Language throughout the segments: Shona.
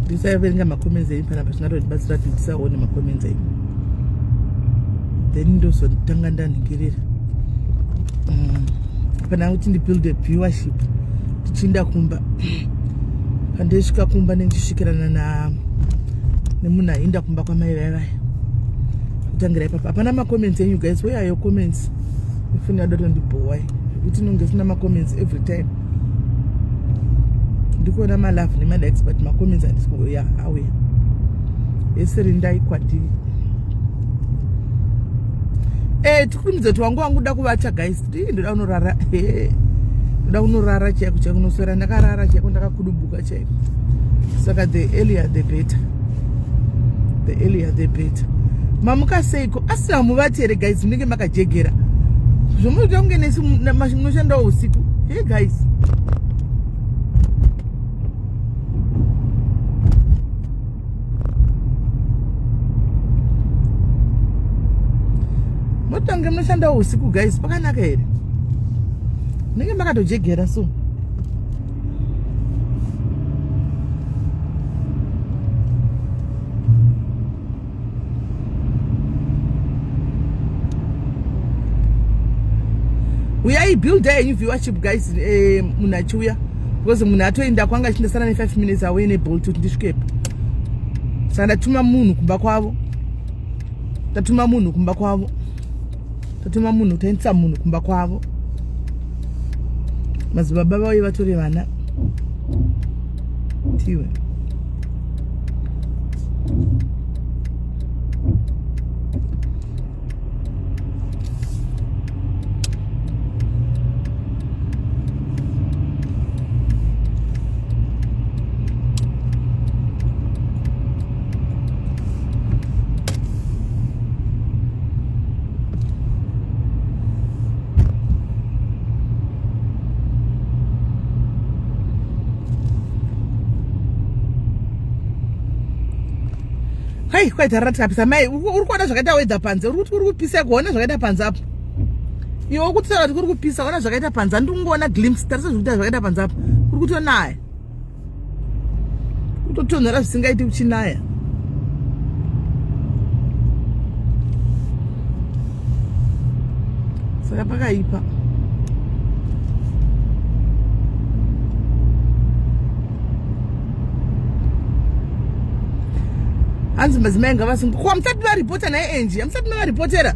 Ndisaverenga macomments enyu panapa, zvingatondibatsira kuti ndisaone macomments enyu, then ndozotanga ndanhingirira. Pana kuti ndibuild a viewership tichiinda kumba. Pandisvika kumba ndichisvikirana na nemunhu ainda kumba kwamai vaya vaya, kutangira ipapo. Hapana macomments enyu, guys. Where are your comments? Ifoni yadotondibhowai zvekuti inonge isina macomments. Every time ndikuona malove nemalikes, but macomments handisi kuya. Auya esirindai kwatiri. Tikurumidza kuti wangu wangu da kuvacha, guys. Ndoda kunorara, ndoda kunorara chaiko chaiko, kunoswera ndakarara chaiko, ndakakudubuka chaiko. Saka the earlier the better, the earlier the better. Mamuka seiko? Asi hamuvati here, guys? Munenge makajegera zvomunoita kunge nesu munoshandawo usiku. Hey guys, motange munoshandawo usiku, guys. Pakanaka here? Munenge makatojegera. So uyai, builda yenyu viewership, guys. Munhu achiuya, because munhu atoenda kwanga achindosara ne5 minutes away neBolt kuti ndisvikepo. Saka ndatuma munhu kumba kwavo, tatuma munhu kumba kwavo, tatuma munhu, taendesa munhu kumba kwavo. Madzibaba vauye vatore vana tiwe. Hai, kwaita ratikapisa mai. Uri kuona zvakaita weather panze? Uri kuti kuri kupisa? Kuona zvakaita panze apo, iwe ukutaura kuti kuri kupisa. Ona zvakaita panze. Handiri kungoona glimpse. Tarisa zvikuita zvakaita panze apo. Kuri kutonaya, kutotonhora zvisingaiti, kuchinaya. Saka pakaipa. Hanzi madzimai ngavasungwe. Ko hamusati maripota naye Enji? Hamusati mavaripotera?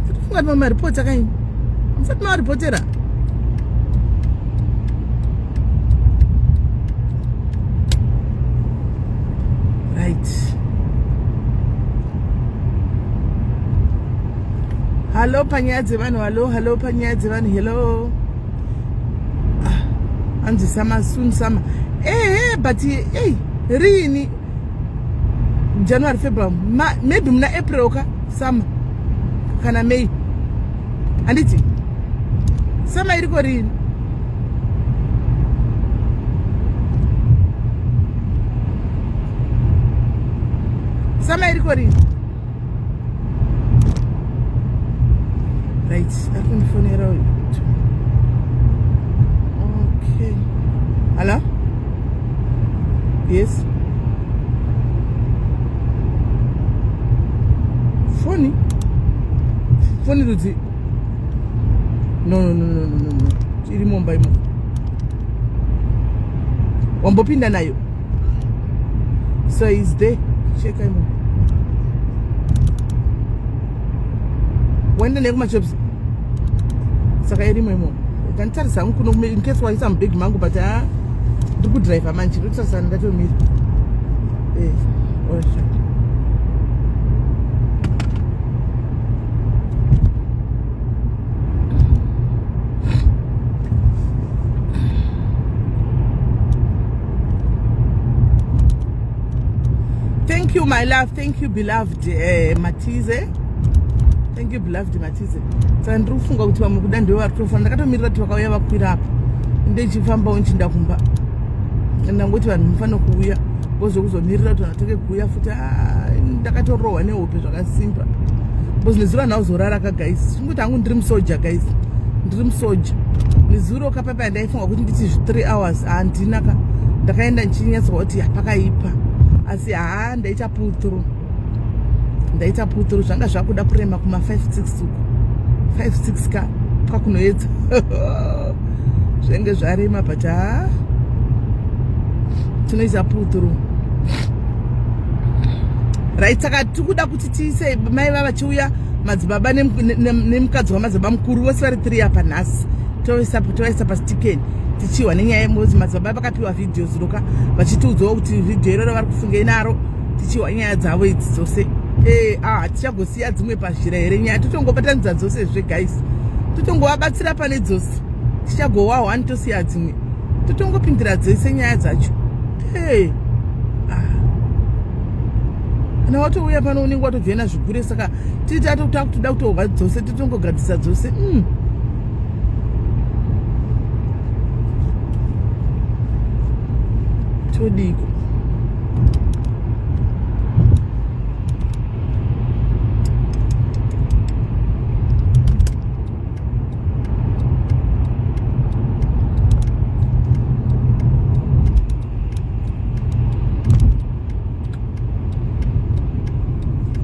Funga kuti mamaripota kaini. Hamusati mavaripotera? Right, hallo panyaya dzevanhu. Hallo, hallo panyaya dzevanhu. Hello. Ah, hanzi summer soon, summer. Ehe, but ei, riini? January, February, maybe muna April ka summer, kana May. Handiti summer iriko riini? Summer iriko riini? Right, ari kundifonera uyu. Okay, hallo. Yes, foni, foni rudzi? No, no, no, no, no, no. Iri mumba imo. Wambopinda nayo? So is there. Cheka imo. Waenda naye kumashops, saka irimo imomo. Kanditarisa hangu kuno in case waisa mubhegi mangu, but ha, ndiri kudhiraivha manje, ndotarisana ndatomira. Alright. Thank you, my love. Thank you, beloved. Matize. Thank you beloved Matize. Saka ndiri kufunga kuti vamwe kuda ndivo vari kutofana. Ndakatomirira kuti vakauya vakwira apa. Ndichifambawo ndichinda kumba. Ndangoti vanhu mufanira kuuya. Vozokuzomirira kuti vanhu vatange kuuya futi. Ah, ndakatorohwa nehope zvakasimba. Because nezuro handina kuzorara ka guys. Chingoti hangu ndiri musoja guys. Ndiri musoja. Nezuro ka papa ndaifunga kuti nditi 3 hours. Handina ka. Ndakaenda ndichinyatsoa kuti pakaipa. Asi haa ndaita pull through. Ndaita pull through zvanga zvakuda kurema kuma 5 6 uko. 5 6 ka kwakunoedza. Zvenge zvarema but haa tinoita pull through. Right, saka tikuda kuti tiise mai vava vachiuya madzibaba nemukadzi wamadzibaba mukuru vose vari 3 apa nhasi tovaisa pastikeni tichihwa nenyaya yemozi madzibaba vakapiwa vhidhiyo ziroka vachitiudzawo kuti vhidhiyo iroro vari kufungei naro tichihwa nyaya dzavo idzi dzose e, ah, tichagosiya dzimwe pazhira here nyaya totongobatanidza dzose zve guys totongovabatsira pane dzose tichagowa one tosiya dzimwe totongopindira dzese nyaya dzacho hey. ah. Kana watouya pano unenge watojoina zvigure saka titi takutoda kutorwa dzose totongogadzisa dzose mm. Todiko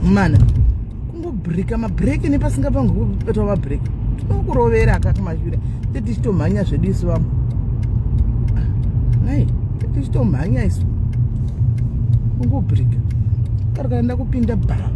mana kungobreaka mabreak nepasingapangi kubatwa mabreak tinokurovera aka kumashure tetichitomhanya zvedu isu vamwe nai tetichitomhanya isu kungobreaka karikaenda kupinda bha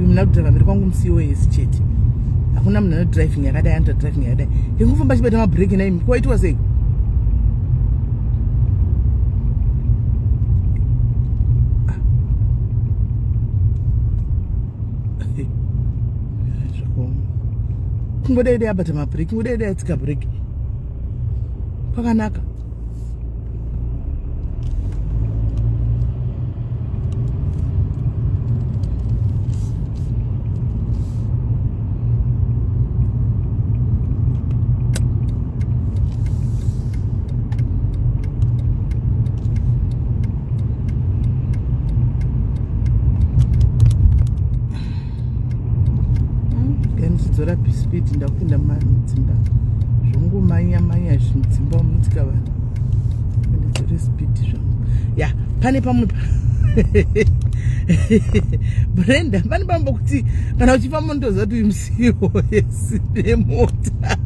Muna kudriver mberi kwangu muCOS chete. Hakuna munhu ano driving yakadai anoita driving yakadai. Ingofamba chibata mabreak naimi. Kwaitwa sei? Kungodai dai abata mabreak, kungodai dai atsika break. Kwakanaka. Ndichidzora speed ndakupinda mudzimba zvongomanya manya izvi mudzimba munotsika vanhu ndidzore speed zvangu ya pane pamwe Brenda pane pamwe pokuti kana uchifamba unotoziva kuti uyu musiwo yesi nemota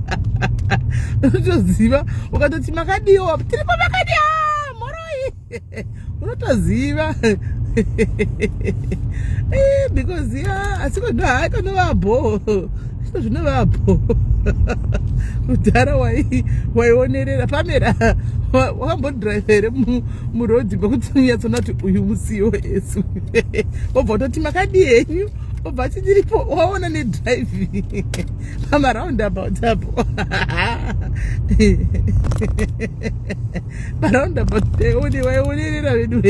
unotoziva ukatoti makadiwa tiripo makadiwa moroi unotoziva eh, because ya asi konovabho zvino zvinovabho kudhara waionerera pamera wakambodrive here murodhi pekuti unyatsona kuti uyu musiwo esu wobva utoti makadii henyu obva ati ndiripo waona nedrive pamaroundabout apo paroundabout taione waionerera vedu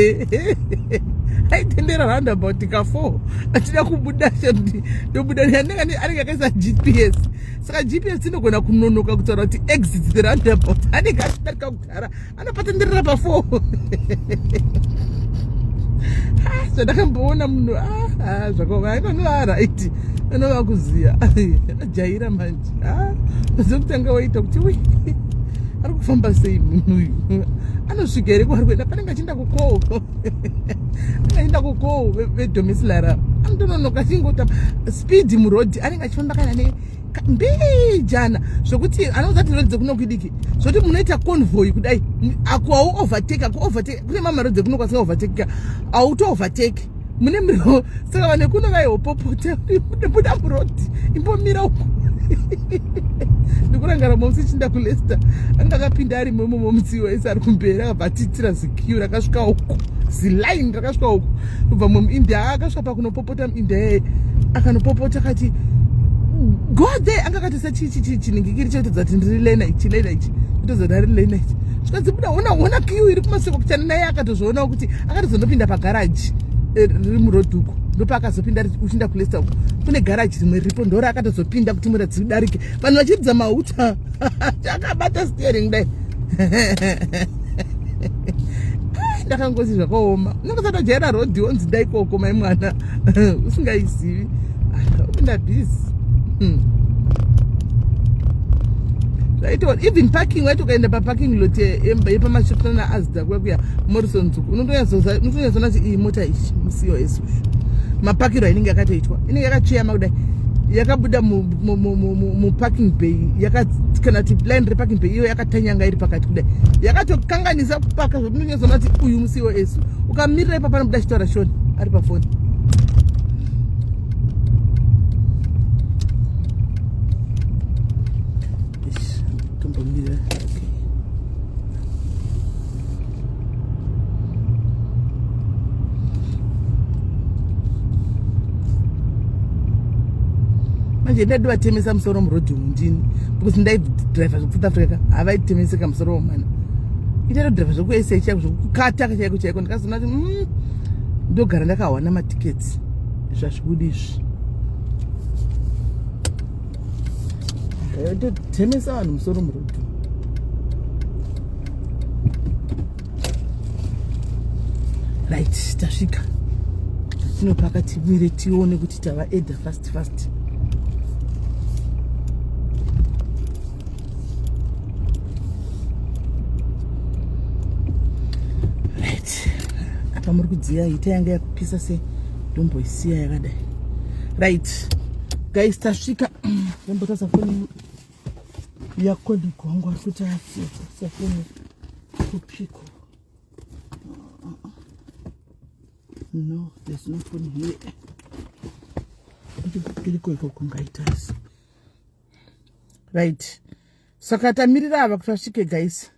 aitendera roundabout ka 4 achida kubuda ndobuda anenge akaisa GPS saka GPS inogona kunonoka kutaura kuti exit the roundabout anenge achidarika kudhara anopatenderera pa 4 zvandakamboona munhu ah, zvakaoma anova right anova kuziya ajaira manje zokutanga waita kuti ui ari kufamba sei munhu uyu anosvika here kwaari kuenda panenge achienda kukowo anenge achienda kukowo vedomisilara anotononoka achingota speed murodhi anenge achifamba kana ne Mbijana zvokuti anoudza kuti road dzekuno kuidiki zvoti munoita convoy kudai ako au overtake ako overtake kune mamwe road dzekuno kwasinga overtake auto overtake mune miro saka vanhu vekuno vaihopopota buda muroad imbomira uko ndikurangara momsi chinda kulester anga akapinda ari momo momsi wese ari kumberi akabva atiitira zikiu rakasvika uko ziline rakasvika uko kubva muindia akasvika pakunopopota muindia yeye akanopopota akati go there anga akati sachiningikiri chekutodza kuti ndiri lena ichi lena ichi kutodza ndari lena ichi zvikanzi buda ona ona kiu iri kumaseko kuchana naye akatozvionawo kuti akatozondopinda pagaraji eh, riri muroad uko ndopaakazopinda uchiinda kulester uko kune garaji rimwe riripo ndora akatozopinda kuti mota dzidarike vanhu vachiridza mahuta akabata steering dai ndakangozi zvakaoma unenge usati wajaira road wonzi ndaikoko mai mwana usingaizivi ah, upinda busy hmm. zvaito even parking waiti ukaenda paparking lot yepamashop nana azda kuya kuya morrison dzuku unotonyatsoona kuti iyi mota ichi musiyo esu mapakiro ainenge yakatoitwa inenge yakatsveyama kudai yakabuda muparking bay kana kuti line reparking bay iyo yakatanyanga iri pakati kudai yakatokanganisa kupaka zvotinonyazoona kuti uyu musiwo esu ukamirira ipa panobuda chitaura shoni ari pafoni tombomira okay. Manje ndadi vatemesa musoro muroad umu ndini because ndaidriver zvekuSouth Africa havaitemeseka musoro womwana itato driver zvekuSA chaiko zvekukata chaiko chaiko ndikazoona kuti mm, ndogara ndakawana matickets zvazvibudi izvi Temesa vanhu musoro muroad. Right, tasvika. Tinopaka timire tione kuti tava eda fast fast. Right. Apa muri kudziya ita yanga yakupisa se ndomboisiya yakadai. Right. Guys, tasvika. Ndombotarisa foni yacolleague wangu ari kuti asiya foni kupiko. No, there's no phone here. Kiriko ikoko ngaitarisa. Right. Saka tamirira ava kuti vasvike guys.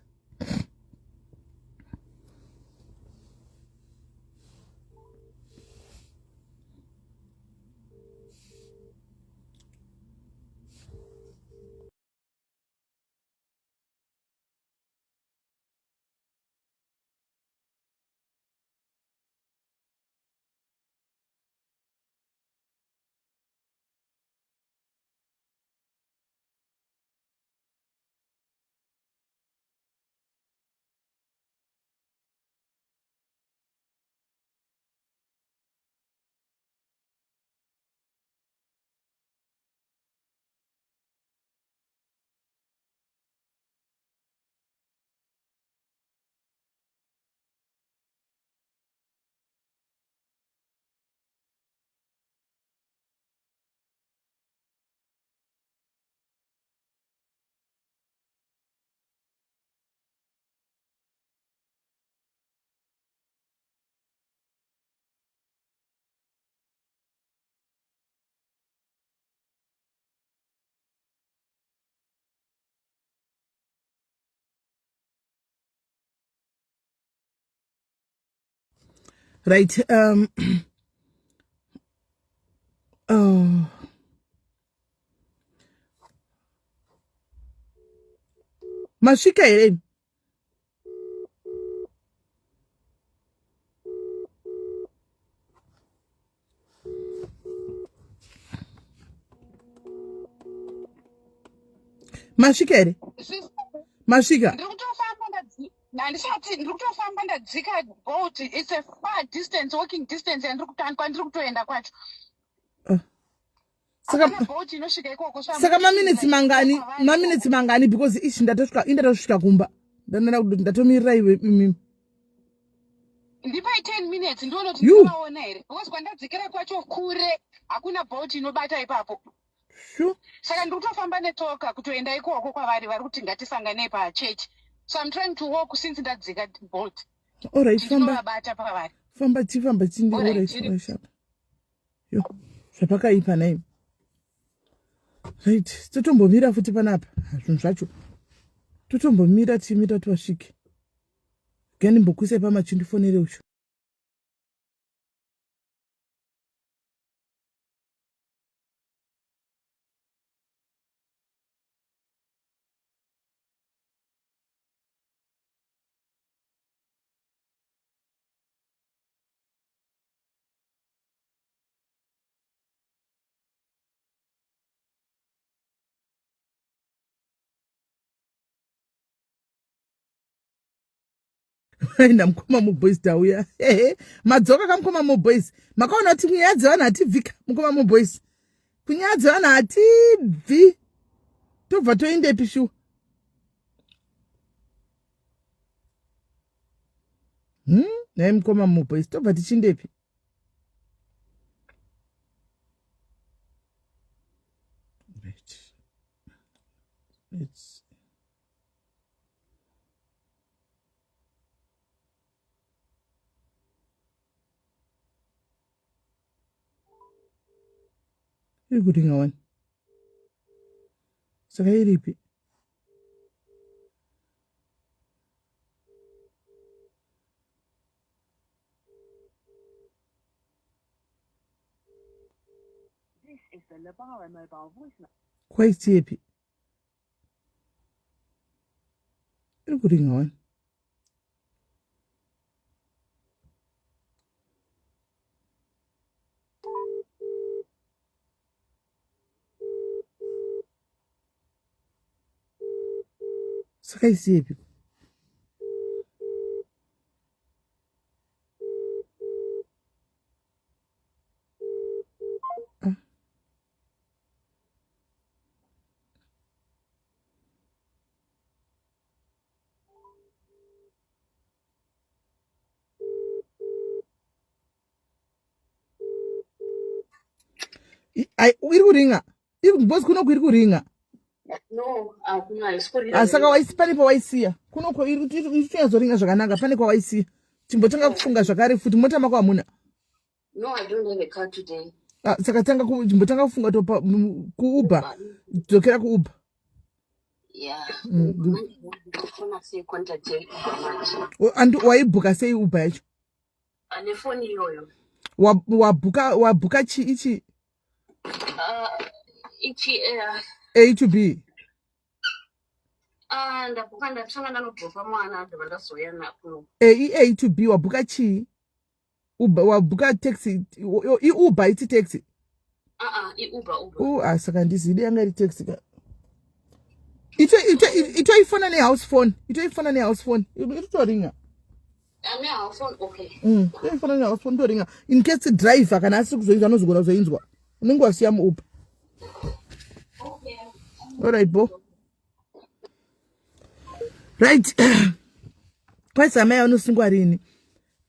Right. Oh. Masvika here? Masvika here? Masvika. Handisati ndiri kutofamba ndadzika boat it's a far distance walking distance yandiri kwandiri kutoenda kwacho. Saka boat inosvika ikoko saka maminutes mangani maminutes mangani because ichi ndatosvika indatosvika kumba ndanana ndatomirira iwe imimi ndipai 10 minutes ndione kuti ndinovaona here because kwandadzikira kwacho kure hakuna boat inobata ipapo. Sure. Saka ndiri kutofamba netsoka kutoenda ikoko kwavari vari kuti ngatisanganei pachechi. So I'm trying to walk since ndadzika Bolt. Alright, famba. Ndinovabata pavari. Famba chifamba chindi. Alright, Alright, sharp. Yo, zvapakaipa nai. Right, totombomira futi panapa. Zvinhu zvacho. Totombomira tichimira kuti vasvike. Gani mbokuisai pamachindifonere ucho. Aenda mukoma muboys tauya. Madzoka kamukoma muboys. Makaona kuti kunyaya dzevanhu hatibvi ka mukoma muboys. Kunyaya dzevanhu hatibvi. Tobva toendepi shuwa? Nhai mukoma muboys tobva tichindepi? Right. Let's Iri kuringa wani. Saka iripi? Kwaisiepi? Iri kuringa wani. Saka isiepi? Iri kuringa because kunoku iri kuringa. No, hakuna, haisi kuringa. Ah, saka waisi pane pawaisiya kunoko iri kunyatsoringa zvakanaka pane kwawaisiya. Chimbotanga kufunga zvakare futi mota mako hamuna. No, I don't have a car today. Ah, saka tanga chimbotanga kufunga topa kuUber, dzokera kuUber. Yeah. Mm. Sei contact yeUber manje? Andi waibhuka sei Uber yacho? Ane foni iyoyo. Wabhuka wabhuka chi ichi? Ichi A to B. Ndabhuka ndatanga ndanodropa mwana ndobva ndazouya nakuno. A i A to B wabhuka chii? Uber wabhuka taxi iUber iti taxi? IUber Uber. Ah, saka ndizidi yanga iri taxi ka. Ito ito itoifona nehouse phone. Itoifona nehouse phone. Itoringa. Ane house phone, okay. Itoifona nehouse phone itoringa. In case driver kana asiri kuzoinzwa anozogona kuzoinzwa. Unenge wasiya muUber. Okay. All right, bo. Right. Kwaisi amai vanosungwa rini?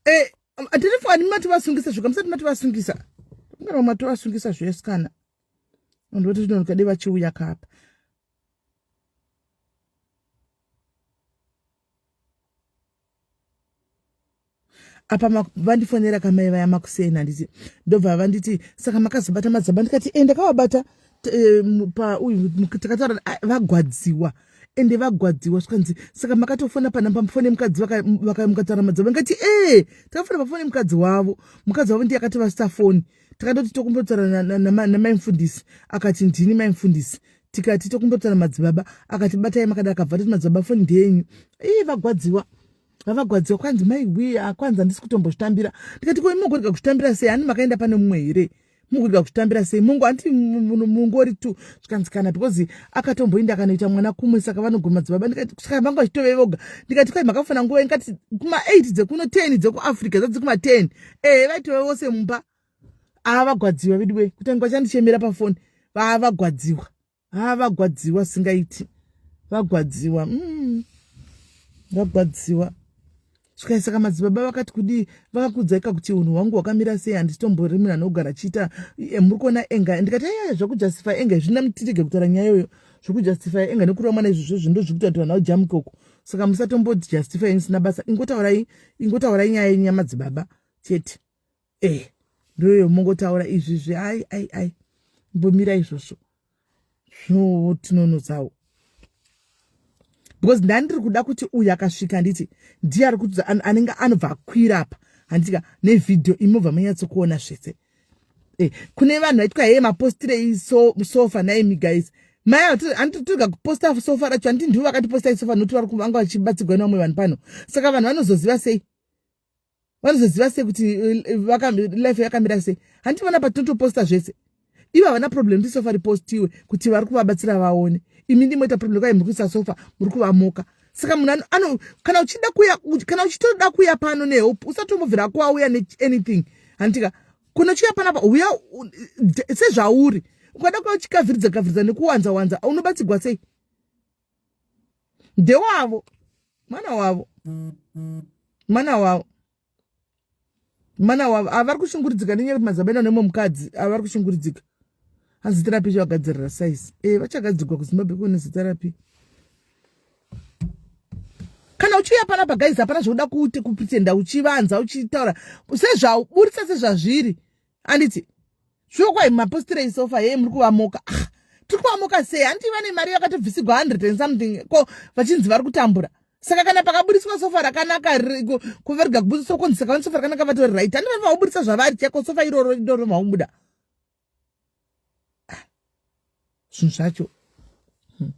Eh, andirifunga ndimi matovasungisa zvoka musati matovasungisa. Mungana matovasungisa zvese kana. Vanhu voti zvinonoka dei vachiuya kapa. Apa vandifonera kamai vaya makuseni handiti ndobva vanditi saka makazobata madzibaba ndikati e ndakavabata pauyu takataura vagwadziwa ende vagwadziwa zvikanzi saka makatofona panamba fone mukadzi mukataura madzibaba ndikati e takafona pafone mukadzi wavo mukadzi wavo ndiye akatovasita foni takatoti tokumbotaura namai mufundisi akati ndini mai mufundisi tikati tokumbotaura madzibaba akati batai makada akabva toti madzibaba foni ndeyenyu ii vagwadziwa vavagwadziwa kwanzi mai wi kwanzi handisi kutombozvitambira ndikati ko imogorega kuzvitambira sei hani makaenda pane mumwe here mugorega kuzvitambira sei mungu handiti mungori tu zvikanzi kana because akatomboinda akanoita mwana kumwe saka vanoguma madzibaba ndikati saka vanga vachitove voga ndikati kwai makafona nguva ndikati kuma 8 dzekuno 10 dzekuafrica dzadzi kuma 10 ehe vaitove vose mumba avagwadziwa veduwe kutanga vachandichemera pafoni vavagwadziwa vavagwadziwa singaiti vagwadziwa vagwadziwa. Svikai saka madzibaba vakati kudii vakakuudzaika kuti unhu hwangu hwakamira sei handitombori munhu anogara achiita eh, muri kuona enga ndikati aya zvekujustify enga izvi ndamtirege kutaura nyaya iyoyo zvekujustify enga nekurova mwana izvozvo zvo ndozvikuita kuti vanhu vajamuke uko saka musatombojustify isina basa ingotaurai ingotaurai nyaya yenyu yamadzibaba chete eh ndoyo mongotaura izvi zve ai ai ai mbomira izvozvo zvinotinonotsawo because ndandiri kuda kuti uyu akasvika handiti ndiye ari kuti anenge anobva akwira apa handitika nevhidhiyo imobva manyatsokuona zvese eh, kune vanhu vaitwa heye mapostirei so, sofa naimi guys mai anditirga kuposta sofa racho handiti ndivo vakatiposta isofa nokuti vari vanga vachibatsigwa nevamwe vanhu pano saka vanhu vanozoziva sei vanozoziva sei kuti eh, life yakamira sei handiti vana patinotoposta zvese ivo havana problem kuti sofa ripostiwe kuti vari kuvabatsira vaone imi ndimoita problem kwai muri kuisa sofa muri kuvamoka saka munhu ano kana uchida kuya kana uchitoda kuya pano nehope usatombobvira kuauya neanything handitika kuna chiuya panapa uya sezvauri ukada kuya uchikavhiridza kavhiridza nekuwanza wanza unobatsigwa sei ndewavo mwana wavo mwana wavo mwana wavo avari kushungurudzika nenyaya yekuti madzibaba enda nemumwe mukadzi avari kushungurudzika hanzi therapy chavagadzirira size e vachagadzirwa kuzimbabwe kune zitherapy kana uchiuya panapa guys hapana zvekuda kuti kupretenda uchivanza uchitaura sezvauburitsa sezvazviri anditi shuwa kwai mapostira isofa hee muri kuvamoka ah, tiri kuvamoka sei handiti vane mari yakatobvisigwa 100 and something ko vachinzi vari kutambura saka kana pakaburitswa sofa rakanaka kuvarega kuburitswa konzi saka vane sofa rakanaka vatori right handi vanofanira kuburitsa zvavari chako sofa iroro ndoro maubuda ah, zvinhu zvacho hmm.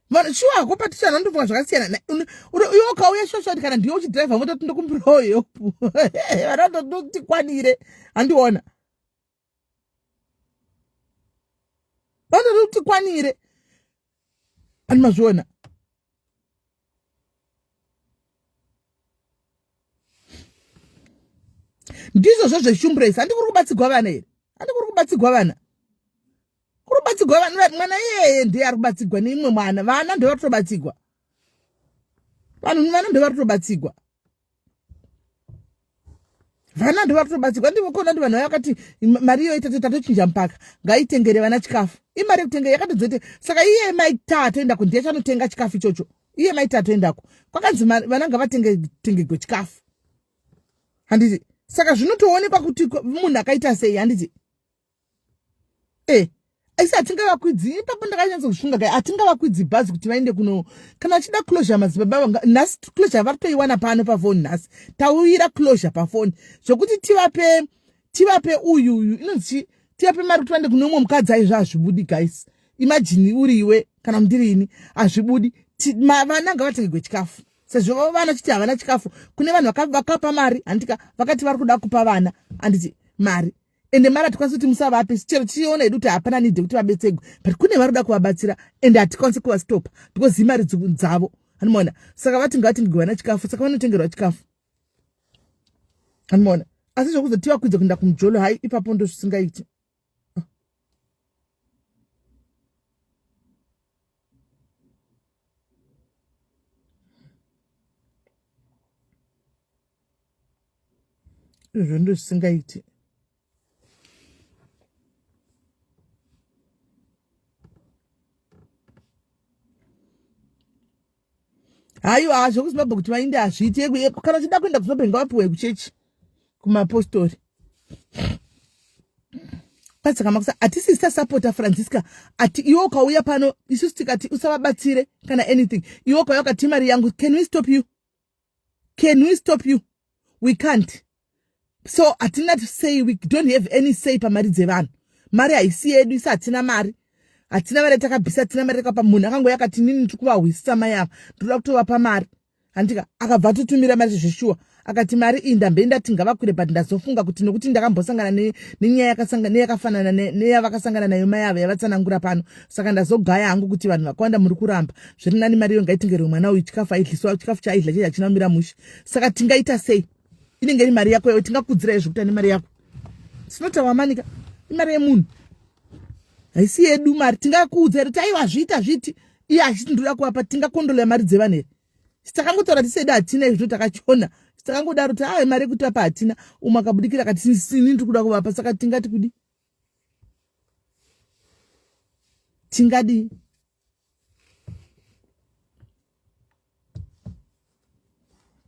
Vanhu shuwa hako Patricia anondofunga zvakasiyana. Iwe ukauya shuwa shuwa kana ndiwe uchidriver mota tindokumbirawo help. Vanondotikwanire. Handiona. Vanondotikwanire. Ani mazviona. Ndizvo zvezveshumburesi. Handi kuri kubatsigwa vana here? Handi kuri kubatsigwa vana? Kuri kubatsigwa vana mwana iyeye ndiye ari kubatsigwa neimwe mwana. Vana ndivo vari kutobatsigwa. Vanhu vana ndivo vari kutobatsigwa. Vana ndivo vari kutobatsigwa. Ndivo kona ndi vanhu vaya vakati mari iyoyi tatochinja mupaka ngaitengere vana chikafu. Imari yekutenga yakatodzoite. Saka iye mai taatoendako ndiye achanotenga chikafu ichocho. Iye mai taatoendako. Kwakanzi vana ngavatengerwe chikafu. Handiti? Saka zvinotoonekwa kuti munhu akaita sei handiti? Eh, asi hatingavakwidzi ipapo ndakanyatsa kuzvifunga kai hatingavakwidzi bhazi kuti vaende kuno kana vachida closure madzibaba vanga nhasi closure vari kutoiwana pano pafoni nhasi tauyira closure pafoni zvokuti tivape tivape uyu uyu inonzi tivape mari kuti vaende kune umwe mukadzi aizvo hazvibudi guys imagine uri iwe kana ndiri ini hazvibudi vana ngavatengegwe chikafu sezvo vana chiti havana chikafu kune vanhu vakapa mari handika vakati vari kuda kupa vana handiti mari ende mari hatikwanisi kuti musavape chero tichiona hedu kuti hapana need yekuti vabetsegwe but kune vari kuda kuvabatsira ende hatikwanisi kuvastopa because imari dzavo anomaona saka vati ngavatengerwe vana chikafu saka vanotengerwa chikafu anomaona asi zvekuzoti vakwidze kuenda kumujolo hai ipapo ndozvisingaiti izvo ndozvisingaiti haiwa zvekuzimbabwe kuti vainde hazviiti kana uchida kuenda kuzimbabwe ngavapiwe kuchechi kumapostori padzakama kusa hatisi tasapota francisca ati iwe ukauya pano isusu tikati usavabatsire kana anything iwe ukauya ukati mari yangu can we stop you can we stop you we can't so hatina to say we don't have any say pamari dzevanhu mari haisi yedu isi hatina mari hatina mari yatakabvisa hatina mari yakapa munhu akangoya akati nini ndiri kuvahwisisa mai ava ndinoda kutovapa mari handika akabva atotumira mari zveshuwa akati mari iyi ndambe ndati ngavakwire but ndazofunga kuti nokuti ndakambosangana nenyaya neyakafanana neyavakasangana nayo mai ava yavatsanangura pano saka ndazogaya hangu kuti vanhu vakawanda muri kuramba zviri nani mari iyo ngaitengerwe mwana uyu chikafu aidliswa chikafu chaaidla chee hachina kumira mushe saka tingaita sei inenge iri mari yako iwe tingakudzira izvo kuti ane mari yako sinotawa manika imari yemunhu haisi yedu mari tingakuudza here kuti aiwa zviita zviti iye achiti ndoda kuvapa tingakondolera mari dzevanhu here Takangotaura tisedu hatina izvo takachona. Takangodaro kuti ah mari yekuti apa hatina. Umwe akabudikira akati ini ndiri kuda kuvapa saka tingati kudi? Tingadii?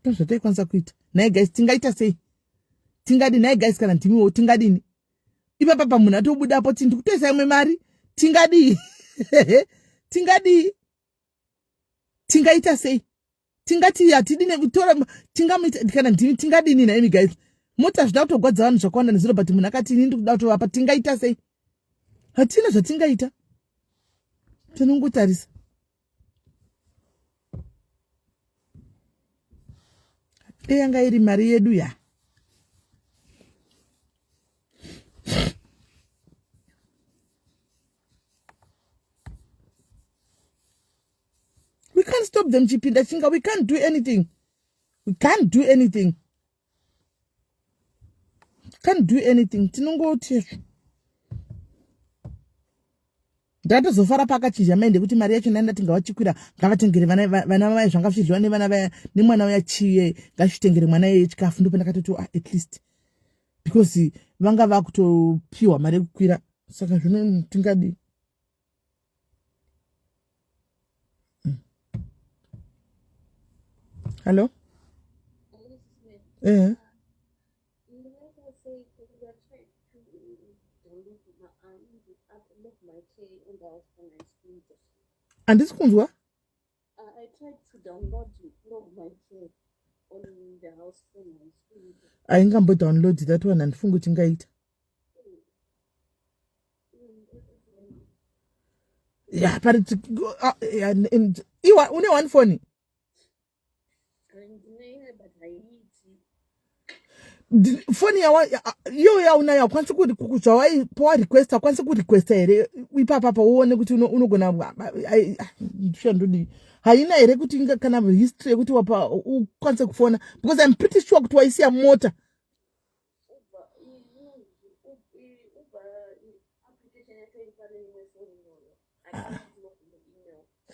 Ndozvataikwanisa kuita. Nhai guys tingaita sei? Tingadii nhai guys kana ndimiwo tingadini? Ipapa pa munhu atobudapo ti ndikutoisa imwe mari tingadii? Tingadii? Tingaita sei? Tingati hatidi nekutora tingamuita kana ndimi tingadini nhaimi guys? Mota zvida kutogwadza vanhu zvakawanda nezuro but munhu akati ini ndikuda kutovapa tingaita sei? Hatina zvatingaita. Tinongotarisa. Dei yanga iri mari yedu ya. We can't stop them chipinda chinga. We can't do anything. We can't do anything. Can't do anything. Tinongoti ndakatozofara paakachinja mai ndekuti mari yacho ndandati ngavachikwira ngavatengere vana vaya zvanga zvichidyiwa nevana vaya nemwana uya chiye ngazvitengere mwana iye chikafu ndipo ndakatoti ah, at least because vanga vakutopiwa mari yekukwira saka zvino tingadii Hallo? Eh. Handisi kunzwa. Aingambo download that one handifungi kuti ingaita. Yeah, but it's, yeah, and, iwa une one phone. Foni yawa iyo yaunayo hakwanisi zvawai pawarequesta hakwanisi kurequesta here ipapapa uone kuti unogona ndodii haina here kuti kana history yekuti wapa ukwanise kufona because im pretty sure kuti waisiya mota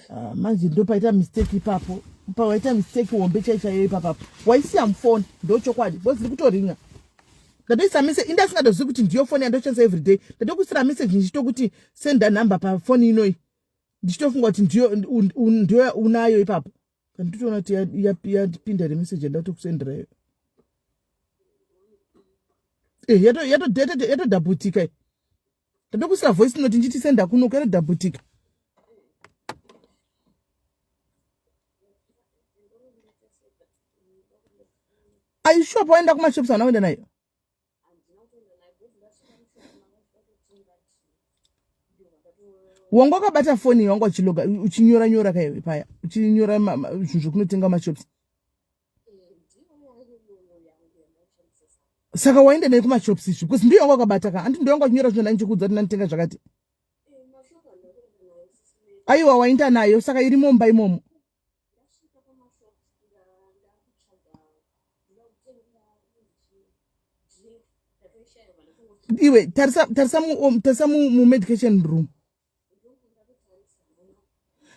Ah, manje ndopaita mistake ipapo pawaita mistake hombe chai chaiyo ipapapo waisiya mufoni ndochokwadi because iri kutoringa ndatoisa message indasingatozivi kuti ndiyo foni yandoshandisa everyday ndatokuisira message ndichitokuti senda number pafoni inoyi ndichitofunga kuti ndiyo ndiyo unayo ipapo Nditoona kuti yapinda here message yandatokusenderayo. Eh, yatodhabhutika yato ndatokuisira voice note ndichiti senda kuno yatodhabhutika. Are you sure pawaenda kumashops hauna kuenda nayo? Wanga wakabata foni wanga uchiloga uchinyora nyora kaiwe paya uchinyora zvinhu zvekunotenga mashops saka waenda naye kumashops izvi because ndiyo wanga wakabata ka handi ndiyo wanga uchinyora zvinhu ndandichikuudza kuti ndanditenga zvakati aiwa waenda nayo saka iri mumba imomo iwe tarisa tarisa mu um, tarisa mu, mu medication room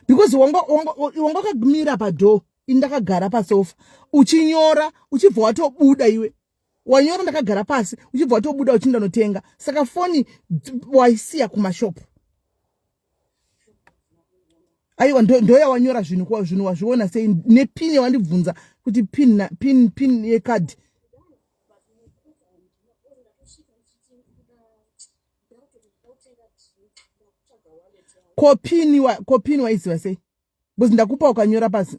because wanga wanga wanga wakamira padoor ini ndakagara pasofa uchinyora uchibva watobuda iwe wanyora ndakagara pasi uchibva watobuda uchienda notenga saka foni waisiya kumashopu aiwa ndoyawanyora zvinhu kwa zvinhu wazviona sei nepin yawandibvunza kuti pin pin pin yekadhi ko pin wa ko pin waiziva sei because ndakupa ukanyora pasi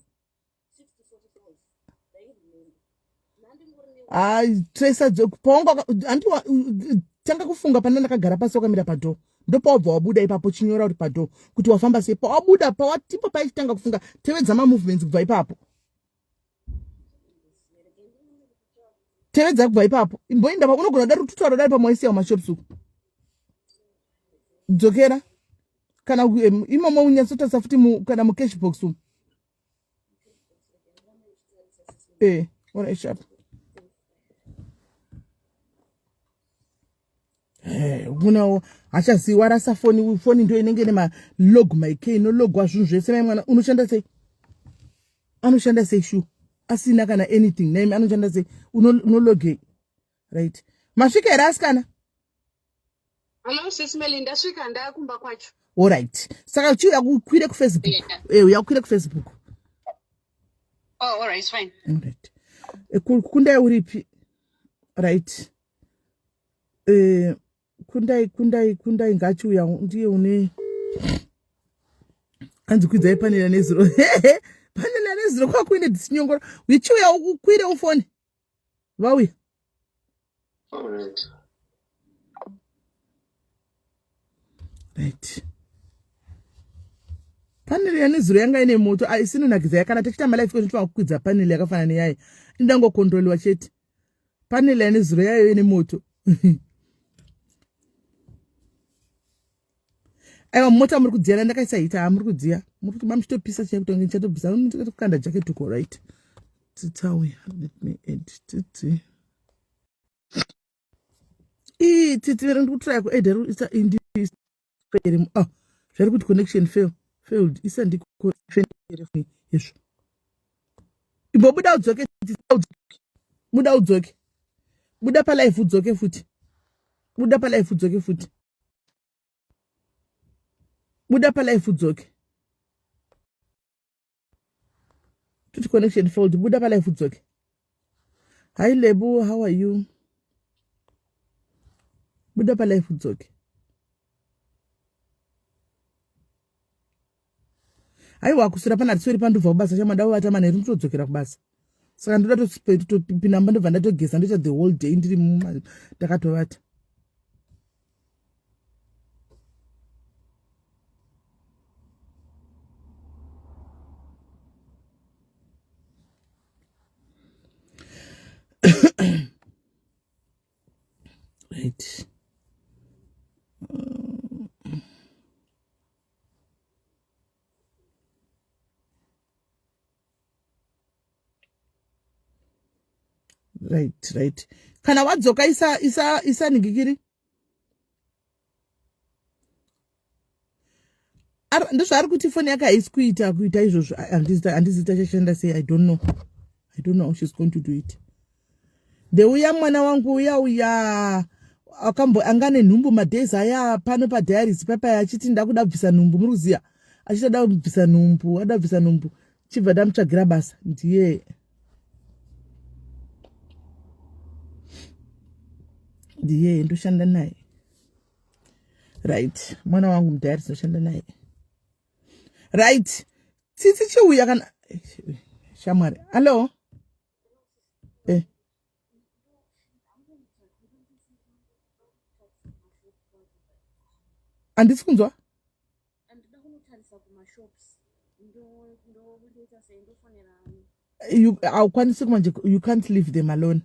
Hai tracer paunga handi tanga kufunga pana ndakagara pasi wakamira padoor ndopawabva wabuda ipapo chinyora uri padoor kuti wafamba sei pawabuda pawatipo paichitanga kufunga tevedza mamovements kubva ipapo tevedza kubva ipapo imboenda unogona kudari kututaura dari pamwaisiya mumashops uku dzokera kana imomo unyatsotarisa futi kana mucash box umu Eh, alright, sharp. Eh, unowo hachazivi warasa foni foni ndo inenge ine malog my k inologwa zvinhu zvese mai mwana unoshanda sei Anoshanda sei shu asina kana anything name anoshanda sei unologei right masvika here asikana? Hello sis Melly, ndasvika ndakumba kwacho. Alright. Saka chiuya kukwire kuFacebook. Yeah. Eh, uya kukwire kuFacebook. Oh, alright, it's fine. Alright. Eh, kundai uripi? Right. Eh, kundai kundai kundai ngachiuya ndiye une hanzi kwidzai panela nezuro. Panela nezuro kwakuine disinyongoro. Uchiuya ukwire ufone. Vauya. Alright. Right. Panel yanezuro yanga ine moto isinonakidza yakana tichiita malife coach tinofanira kukwidza panel yakafanana neyayo indangokontroliwa chete. Panel yanezuro yayo ine moto. Aiwa mota muri kudziya ndakaisa hita muri kudziya muri kuti mamuchitopisa chai kutonge ndichatobvisa kukanda jacket uko right. Titauya let me add titi. Ii titi ndiri kutraya kuedha isa indi ah zvari kuti connection fail failed isa ndi izvo imbobuda udzoke buda udzoke buda palife udzoke futi buda palife udzoke futi buda palife udzoke tuti connection failed buda palife udzoke hi Lebo how are you buda palife udzoke aiwa kuswera pana hatisweri pandobva kubasa chama ndavavata manheru nditodzokera kubasa saka ndoda topinda mba ndobva ndatogeza ndoita the whole day ndiri ndakatovata right right right kana wadzoka isa isa isa nigikiri ndozvaari kuti foni yake haisi kuita kuita izvozvo handizita chashanda sei i don't know i don't know how she's going to do it ndeuya mwana wangu uya uya akambo anga nenhumbu madays aya pano padiaries papaya achiti ndakuda kubvisa nhumbu muri kuziva achiti ada kubvisa nhumbu ada kubvisa nhumbu chibva ndamutsvagira basa ndiye ndiye ndoshanda naye right mwana wangu mudiaries ndoshanda naye right tsitsi chiuya kana shamwari hallo eh. Handisi kunzwa. Haukwanisi kumanje, you can't leave them alone.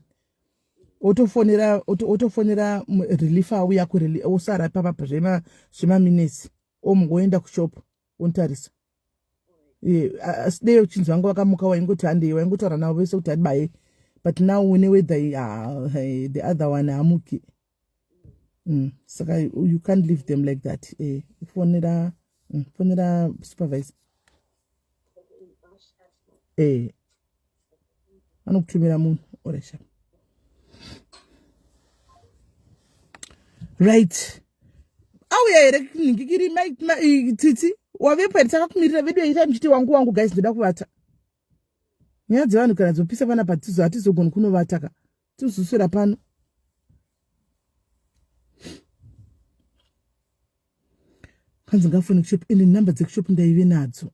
Otofonera otofonera relief auya kurelief osara papa zvema zvemaminutes omungoenda kushop ontarisa. Asi dei uchinzi vanga vakamuka waingoti handei waingotaura navo vese kuti hadibaye but now une whether uh, the other one hamuki mm. Saka you can't leave them like that eh, fonera mm, fonera supervisor eh anokutumira munhu oresha right auya here ningikiri tsitsi wavepo here takakumirira vedu yaita muchiti wangu wangu guys ndoda kuvata nyaya dzevanhu kana dzopisa pana patizo hatizogoni kunovata ka tizoswera pano kanzi ngafone kushop ende number dzekushop ndaive nadzo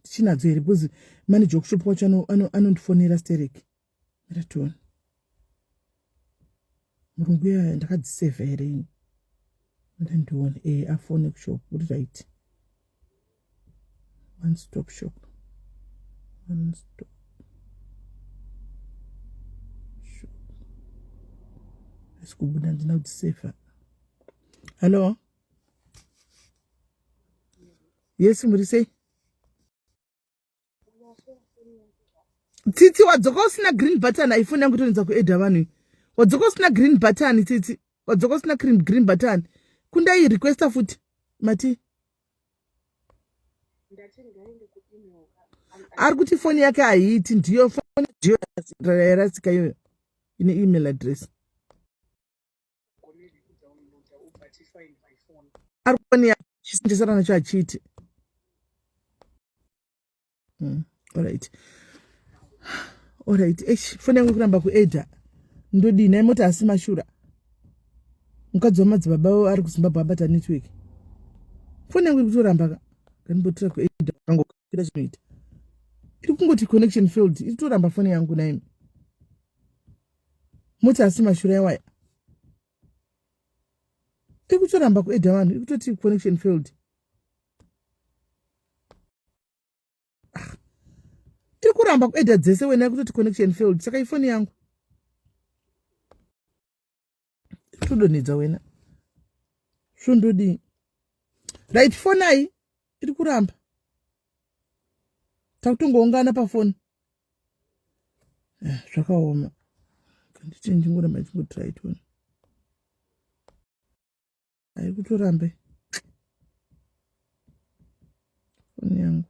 tichinadzo here because manager wekushop wacho anondifonera sterek mira tione murungu iya ndakadzisevha here ini mira ndione e afone kushop uri right one stop shop one stop shop asi kubuda ndina kudzisevha hallo yes muri sei tsitsi wadzoka usina green button aifoni yangu itoenza kuedha vanhu wadzoka usina green button tsitsi wadzoka usina green button kundai requesta futi mati Ari kuti foni yake haiiti, ndiyo foni ndiyo yarasika iyoyo ine email address. Ari foni yake chisindisana nacho achiiti. Alright, alright. Eish, foni yangu kuramba kuedha, ndodii nai? Moti asi mashura, mukadzi wamadzibaba ari kuZimbabwe abata network. Foni yangu iri kutoramba ka. Kandimbotora kuedha kangokwira chinoita, iri kungoti connection failed, iri kutoramba foni yangu naimi. Moti asi mashura yawaya, iri kutoramba kuedha vanhu, iri kutoti connection failed. Ah, iri kuramba kuedha dzese wena, kutoti connection failed. Saka ifoni yangu todonhedza wena, svondodii? Right, foni ai iri kuramba, takutongoungana pafoni. Zvakaoma, kanditi ndingoramba ndichingotirai tione ari kutorambe foni yangu,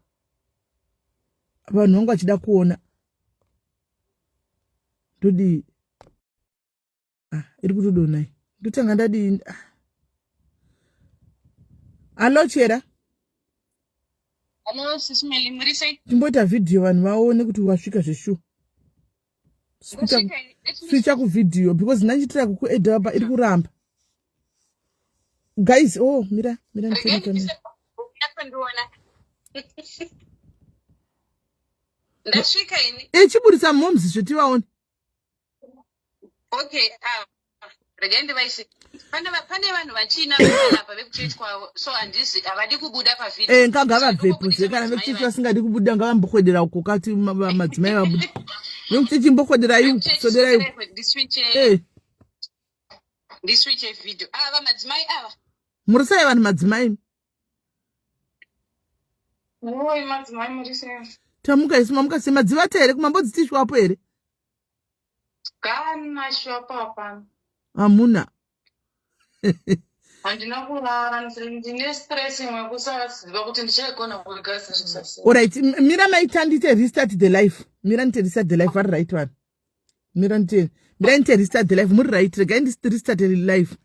vanhu vangu vachida kuona, ndodii? Ah, iri kutodonai, ndotanga ndadii? Ah. Alo, Chera. Hello, Sis Melly, muri sei? Timboita vhidhiyo vanhu vaone kuti wasvika zveshuwa. Ndasvika ini. Let me Switcha kuvhidhiyo because ndanchitira kukuedha pa iri kuramba, guys. Oh, mira, mira. Regai nditone kamera. ndise kundiona. Ndasvika ini. Ichiburisa moms zvetivaone. Okay, ah, regai ndivaise. Pane vanhu vachina vanapa vekuchechi kwavo, so handisi havadi kubuda pavhidhiyo. Eh, ngavabvepo zve. Kana vekuchechi vasingadi kubuda, ngavambokwedera uko kati madzimai vabuda. Vekuchechi mbokwederai uko, soderai uko. Ndiswiche ndiswiche video. Ava madzimai ava. Murisai vanhu, madzimai. Oi, madzimai, muri sei? Tamuka isu, mamuka sei? Madzivata here? Kumambodzitishwapo here? Kana shwapo hapana. Hamuna? Handina kurara, ndine stress imwe kusaziva kuti ndichaigona kuigadzirisa sei. Alright, mira maita ndite restart the live. Mira ndite restart the live. Vari right vanhu, mira ndite restart the live. Muri right, regai ndisi restart the live.